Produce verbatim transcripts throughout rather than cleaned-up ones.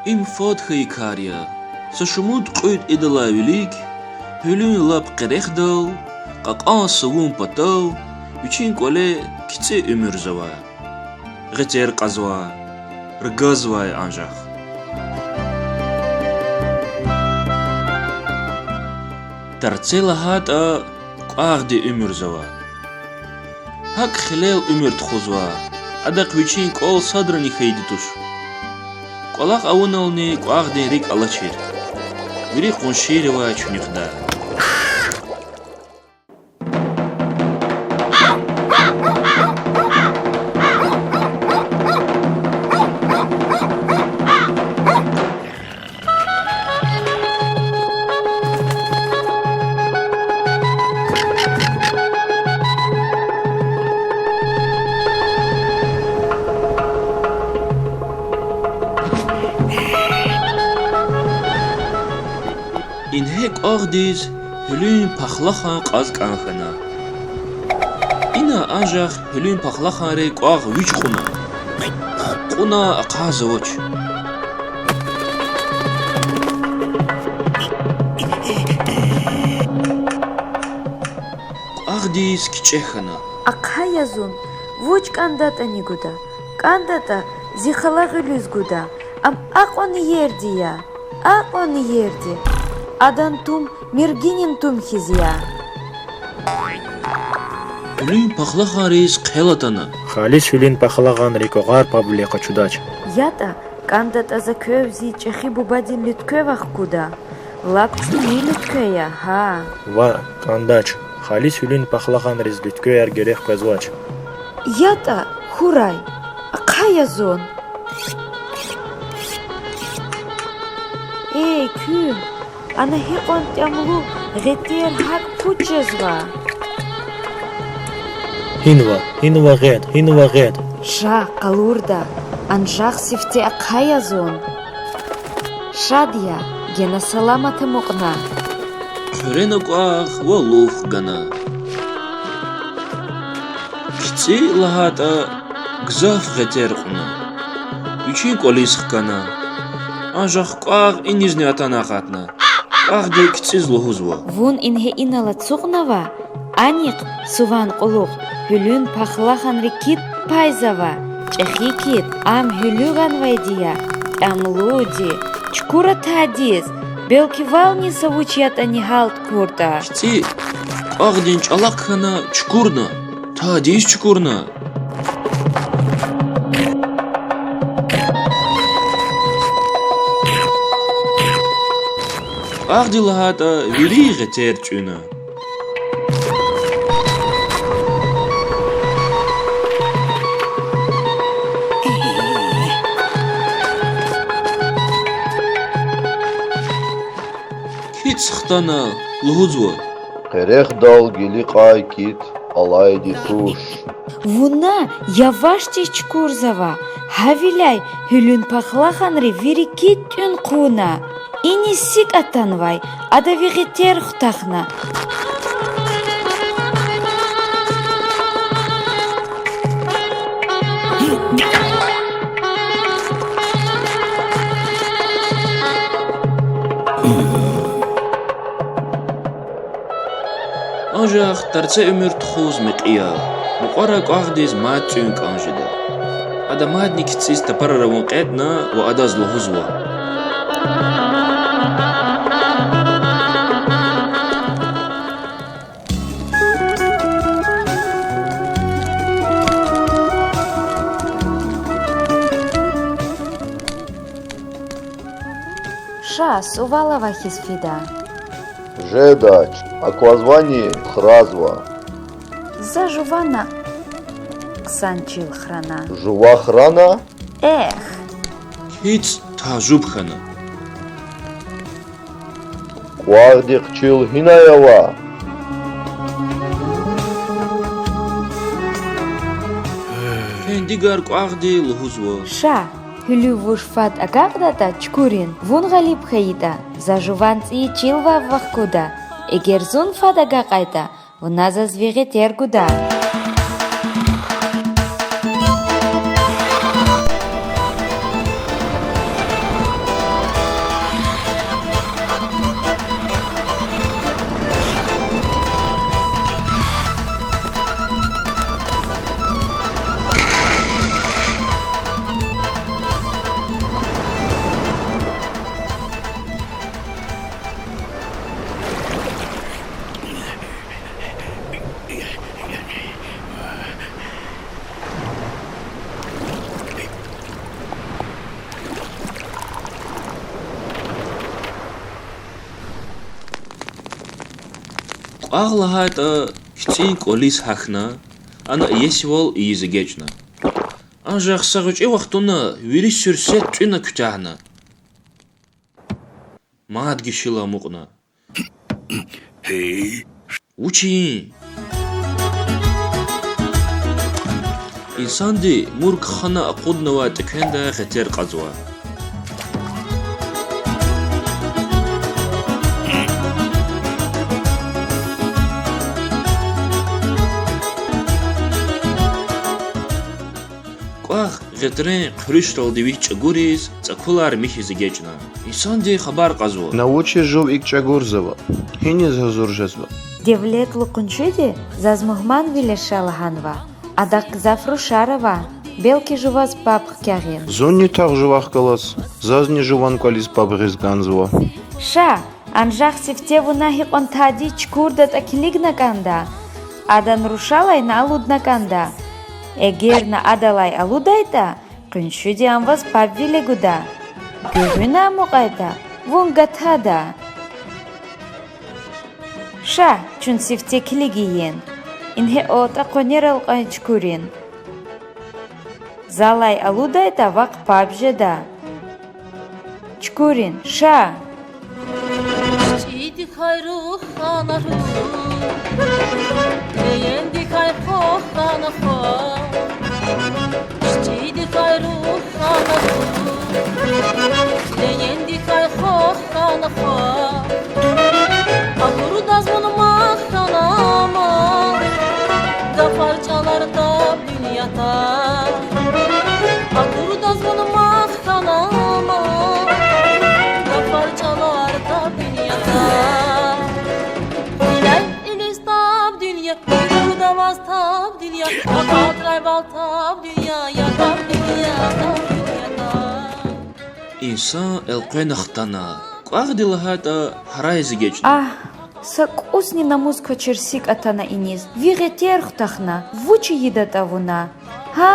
Им фад хьайи кар я. Са шумуд кьуьд идалай вилик гьуьлуьн лап къерехдал, кьакьан сувун патал вичин кӀвале кицӀи уьмуьрзава. Гъетер кьазва, ргазвай анжах. Тарци лагьайтӀа, кӀвагъди уьмуьрзава. ГьакӀ хилел уьмуьр тухузва, адахъ вичин кӀвал садрани хьайиди туш. КӀвалахъ авунални кӀвагъдин рикӀ алачир. Вири къуншийривай чуьнуьхда. Ингье кӀвагъдиз гьуьлуьн пахлахан кьаз кӀан хьана. Ина анжах гьуьлуьн пахлаханри кӀвагъ вич кьуна. Кьуна ахъайзавач. КӀвагъдиз кичӀе хьана. Ахъая зун, вуч кӀандатӀани гуда. КӀандатӀа, зи хала гъуьлуьз гуда. Ам акьван иерди я, акьван иерди. Адан тум миргинин тум хьиз я. Гьуьлуьн пахлаханриз хъел атана. Халис гьуьлуьн пахлаханри кӀвагъар пабвиле къачудач. ЯтӀа, кӀандатӀа, за квев зи чӀехи бубадин луьткве вахкуда. Лап чуьнуьй луьткве я, гьа. Ваъ, кӀандач. Халис гьуьлуьн пахлаханриз луьтквеяр герек къвезвач. ЯтӀа, хьурай, ахъая зун. Эй, куьн, ана гьикьван тӀямлу гъетер, гьакӀ пуч жезва. Гьинва, гьинва гъед, гьинва гъед. Ша, къалурда, анжах сифте ахъая зун. Шад я, гена саламат амукьна. Хъуьрена кӀвагъ ва лув хгана. КицӀи лагьайтӀа, гзаф гъетер кьуна. Вичин кӀвализ хкана. Анжах кӀвагъ инизни атана акъатна. КӀвагъди кицӀиз лугьузва: Вун ингье инал ацукьнава, анихъ, суван кьулухъ, гьуьлуьн пахлаханри кит пайзава, чӀехи кит, ам гьуьлуь гъанвайди я, тӀямлуди, чукура тадиз, белки вални са вуч ятӀани гьалт хъуртӀа. КицӀи кӀвагъдин чӀалахъ хьана чукурна, тадиз чукурна. КӀвагъди лагьайтӀа, вири гъетер чӀуьна. КицӀ хтана, лугьузва: Къерехдал гиликьай кит алайди туш. Вуна явашдиз чукурзава, гьавиляй гьуьлуьн пахлаханри вири кит тӀуьн хъувуна. Иниз сикӀ атанвай, ада ви гъетер хутахна. Анжах тарци уьмуьр тухуз мекьи я. Мукьвара кӀвагъдиз мад тӀуьн кӀан жеда. Ада мадни кицӀиз тапарар авун кьетӀна ва адаз лугьузва: Ша, сувал ава хьиз фида. Жедач, аквазвани, хразва. За жувана хъсан чил храна. Жува храна? Эхь. КицӀ тажуб хьана. КӀвагъдихъ чил гьинай ава? Фендигар кӀвагъди лугьузва: Ша, гьуьлуь вуж фад агакьдатӀа, чукурин, вун гъалиб хьайитӀа, за жуван цӀийи чил вав вахкуда. Эгер зун фад агакьайтӀа, вуна заз ви гъетер гуда. Агъ лагьайтӀа, кицӀин кӀвализ гьахьна, ана иесивал ийиз эгечӀна. Анжах са гъвечӀи вахтунда вири суьрсет тӀуьна куьтягьна. Мад гишила амукьна. Вучин? Инсанди мурк хана акъуднавай тӀеквендай гъетер кьазва. КӀвагъ гъетрен хъуьруьшралди вич чӀагуриз, цӀакулар михьиз эгечӀна. Инсанди хабар кьазва: На вучиз жув икӀ чӀагурзава? Гьиниз гьазур жезва? Девлетлу къуншиди заз мугьманвиле ша лагьанва. Адахъ гзаф рушар ава, белки жуваз паб хкягъин. Зунни тагъ жувахъ галаз, зазни жуван кӀвализ паб гъиз кӀанзава. Ша, анжах сифте вуна гьикьван тади чукурдатӀа килигна кӀанда. Адан рушалай на алудна кӀанда. Эгер на адалай алудайтӀа, къуншиди ам ваз пабвиле гуда. Гуьгъуьна амукьайтӀа, вун гатада. Ша, чун сифте килигин. Ингье атӀа къванер элкъвен чукурин. Залай алудайтӀа, вахъ паб жеда. Чукурин, ша. ЧӀийидикай рух хьана рух, легьендикай хва хьана хва. ЧӀийидикай рух хьана рух, легьендикай хва хьана хва. Акурдаз вун мах хьана мал, гафар чӀалар таб дуьньяда. Акурдаз вун мах хьана мал, гафар чӀалар таб дуьньяда. Гьиляй илис таб дуьнья, акурдаваз таб дуьнья, акъатрайвал таб дуьнья, я таб дуьнья, таб дуьнья, таб. Инсан элкъвена хтана, кӀвагъди лагьайтӀа, гьарайиз эгечӀна. Агь, са кӀусни намус квачир сикӀ атана иниз. Ви гъетер хутахна, вуч ийидатӀа вуна? Гьа?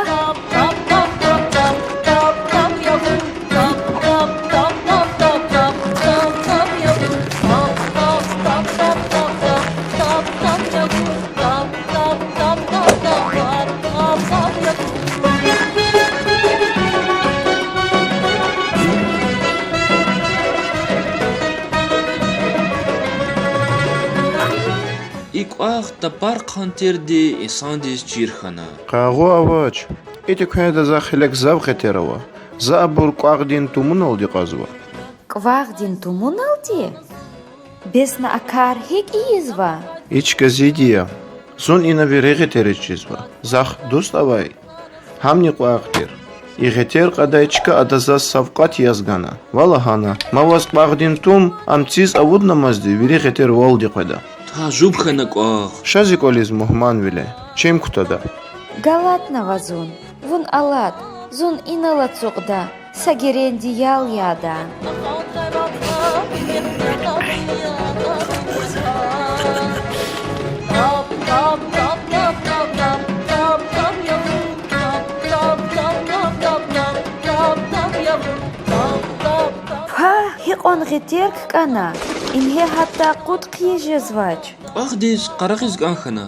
И кӀвагъ тапархъан тирди инсандиз чир хьана. Къайгъу авач. И тӀеквенда захъ гьеле гзаф гъетер ава. За абур кӀвагъдин тумуналди кьазва. КӀвагъдин тумуналди? Бес на а кар гьикӀ ийизва? И чка зиди я. Зун ина вири гъетериз чизва. Захъ дуст авай гьамни кӀвагъ тир. И гъетер кьадай чка ада заз савкьват яз гана ва лагьана: ма ваз кӀвагъдин тум, ам циз авуднамазди вири гъетер валди къведа. Тажуб хьана кӀвагъ. Ша зи кӀвализ мугьманвиле, чем кутада. Галатнава зун, вун алад, зун инал ацукьда, са геренди ял яда. Пагь, гьикьван гъетер ккӀана, ингье гьатта кьуд хъийиз жезвач. КӀвагъдиз къарагъиз кӀан хьана,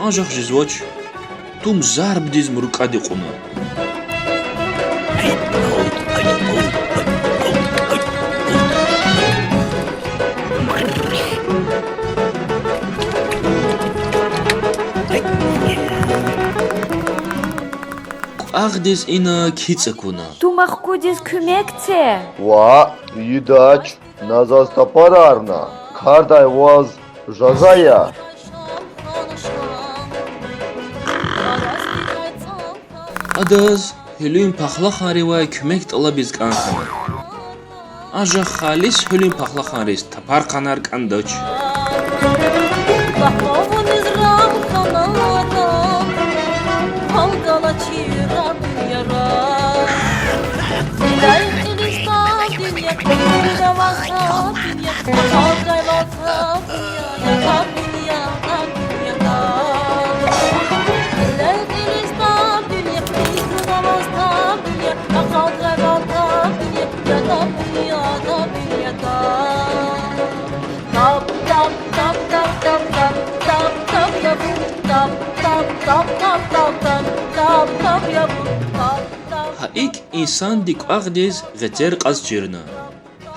анжах жезвач, тум зарбдиз муркӀади кьуна. КӀвагъдиз ина кицӀ акуна. Тум ахкудиз куьмек це. Ваъ, ийидач, на заз тапарарна, кардай ваз жаза я. Адаз гьуьлуьн пахлаханривай куьмек тӀалабиз кӀан хьана. Анжах халис гьуьлуьн пахлаханриз тапарханар кӀандач. ИкӀ инсанди кӀвагъдиз гъетер кьаз чирна.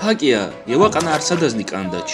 ГьакӀ я, я вакъанар садазни кӀандач.